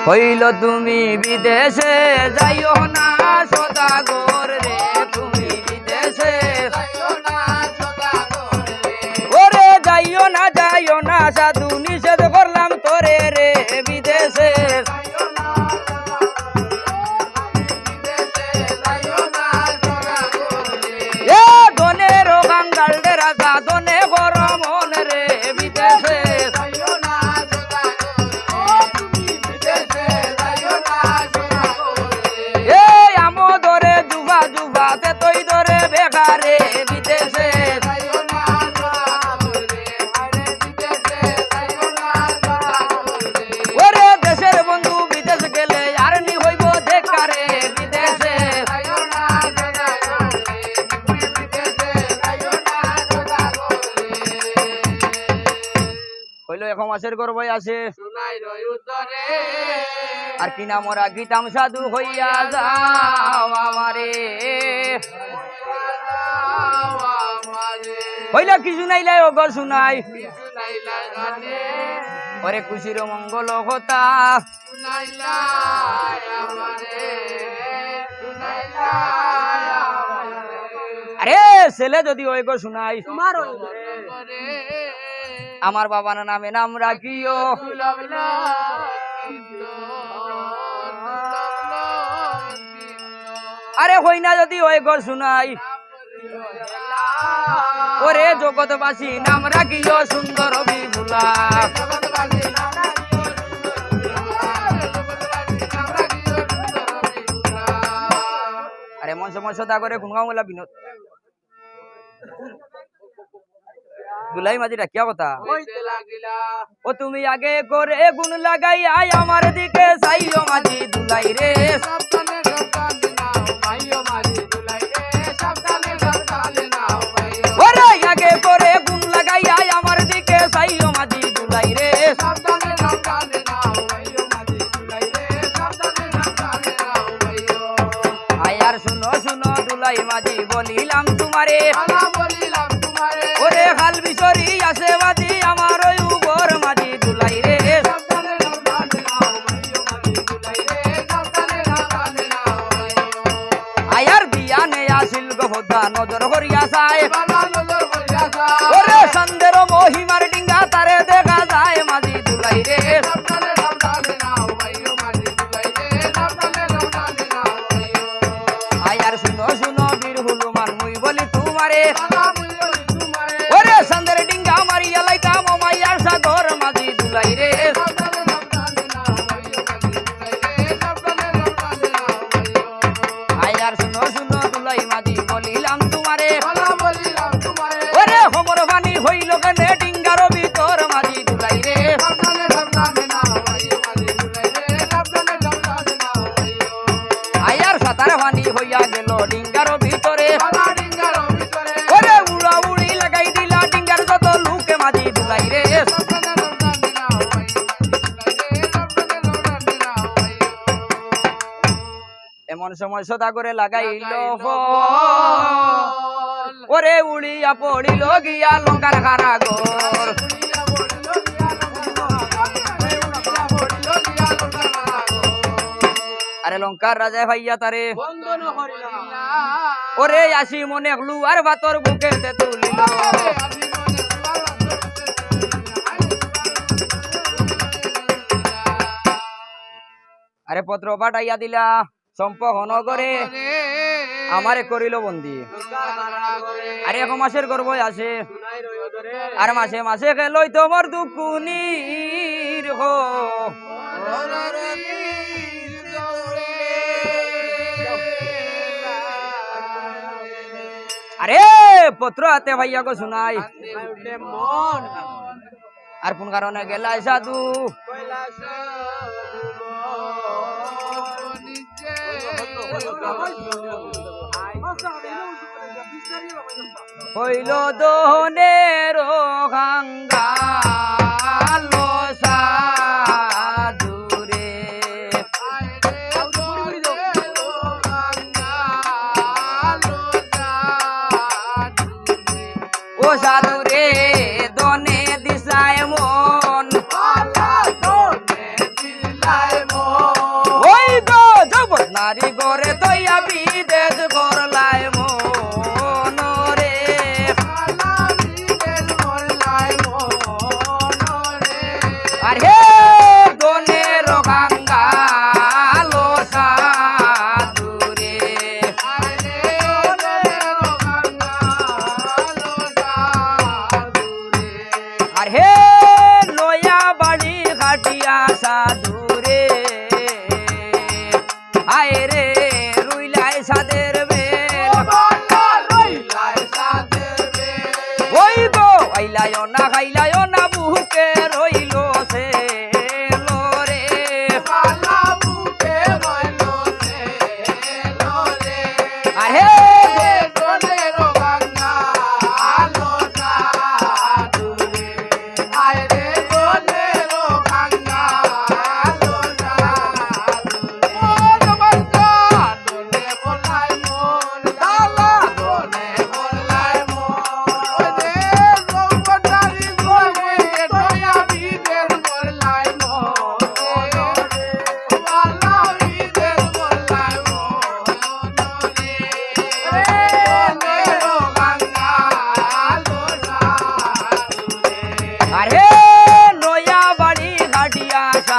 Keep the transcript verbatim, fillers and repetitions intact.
কইল তুমি বিদেশে যাইও না সদাগর রে, তুমি বিদেশে যাইও না সদাগর রে। ওরে যাইও না, যাইও না সাধু, নিষেধ করলাম তোরে রে, বিদেশে যাইও না সদাগর রে, তুমি বিদেশে যাইও না সদাগর রে। এ ধনের কাঙ্গাল রে রাজা, ধনে গরম মন রে, বিদেশে যাইও না সদাগর রে, তুমি বিদেশে যাইও না সদাগর রে। এ আমো ধরে জুবা জুবা, তেতই ধরে বেকারে, বিদেশে যাইও না সদাগর রে, আরে বিদেশে যাইও না সদাগর রে। ওরে দেশের বন্ধু বিদেশ গেলে আর নি হইব দেখারে, বিদেশে যাইও না সদাগর রে, তুমি বিদেশে যাইও না সদাগর রে। কইল এক মাসের গর্ভে আছে। সুনাই রই উত্তরে। আর কি নাম রাখিতাম সাধু হইয়া যাও আমারে। হইয়া যাও আমারে। কইল কি সুনাইলাই ওগো সুনাই। কি সুনাইলাই গানে। ওরে খুশির মঙ্গল কথা। সুনাইলাই আমারে, সুনাইলাই আমারে। আরে ছেলে যদি ওই গো সুনাই। তোমার ওই গো। আমার বাবার নামে নাম রাখিও। আরে হই না যদি ওই গো সুনাই। ওরে জগৎবাসী নাম রাখিও সুন্দর বিপুলা। আরে মঞ্চ মঞ্চ তা করে কোন গাঁও বলা বিনোদ। দুলাই মাঝি ডাকিয়া কথা। কইতে লাগিলা। ও তুমি আগে করে গুণ লাগাইয়া আমার দিকে চাইও মাঝি দুলাই রে। সাবধানে সাবধানে নাও ভাইও মাঝি দুলাই রে, সাবধানে সাবধানে নাও ভাইও। ওরে আগে করে গুণ লাগাইয়া আমার দিকে চাইও মাঝি দুলাই রে। সাবধানে সাবধানে নাও ভাইও মাঝি দুলাই রে, সাবধানে সাবধানে নাও ভাইও। আয়ার শুনো শুনো দুলাই মাঝি বলিলাম তোমারে। আলা বলিলাম তোমারে। ওরে হাল বিচরি আছে মাঝি আমার ওই উগর মাঝি দুলাই রে। সাবধানে সাবধানে নাও ভাইও মাঝি দুলাই রে, সাবধানে সাবধানে নাও ভাইও। আয়ার বিয়ানে আসিল গো হোদা নজর করিয়া চায়। বালা নজর করিয়া চায়। ওরে চান্দের মহিমার ডিঙ্গা তারে দেখা যায় মাঝি দুলাই রে। সাবধানে সাবধানে নাও ভাইও মাঝি দুলাই রে, সাবধানে সাবধানে নাও ভাইও। আয়ার শুনো শুনো বীর হনুমান মুই বলি তোমারে। বালা মুই বলি তোমারে। ওরে চান্দের ডিঙ্গা মারিয়া লাইতাম ও মায়ার সাগর মাঝি দুলাই রে। সাবধানে সাবধানে নাও ভাইও মাঝি দুলাই রে, সাবধানে সাবধানে নাও ভাইও। আয়ার শুনো শুনো দুলাই মাঝি বলিলাম তোমারে। বালা বলিলাম তোমারে। ওরে হোমর পানি হইল কেনে ডিঙ্গার ভিতর মাঝি দুলাই রে। সাবধানে সাবধানে নাও ভাইও মাঝি দুলাই রে, সাবধানে সাবধানে নাও ভাইও। আয়ার সাতার পানি হইয়া গেল ডিঙ্গার ভিতরে। বালা ডিঙ্গার ভিতরে। ওরে উড়া উড়ি লাগাই দিলা ডিঙ্গার যত লোকে মাঝি দুলাই রে। সাবধানে সাবধানে নাও ভাইও মাঝি দুলাই রে, সাবধানে সাবধানে নাও ভাইও। এমন সময় সদাগরে লাগাইল লাগাইল ফল। ফল। ওরে উড়িয়া পড়িল গিয়া লঙ্কার কারাগর। উড়িয়া পড়িল গিয়া লঙ্কার কারাগর। উড়িয়া পড়িল গিয়া লঙ্কার কারাগর। আরে লঙ্কার রাজায় পাইয়া তারে। বন্দন করিলা। ওরে আসি মনে লুয়ার ভাতর বুকেতে তুলিল। ওরে আসি মনে লুয়ার ভাতর বুকেতে তুলিল। আরে পত্র পাঠাইয়া দিলা, সম্পক নগরে আমারে করিল বন্দি। আরে এক মাসের গর্ভে আছে, আর মাসে মাসে গেলই তোমার দুকুনির হো। আরে পত্র হাতে পাইয়া গো সুনাই। আর কোন কারণে গেলায় সাধু? হইল দহনের কাঙ্গাল সাধুরে। ও সাধুরে, দনে দিশায় মন। আল্লাহ দনে দিলাই মন। টেকা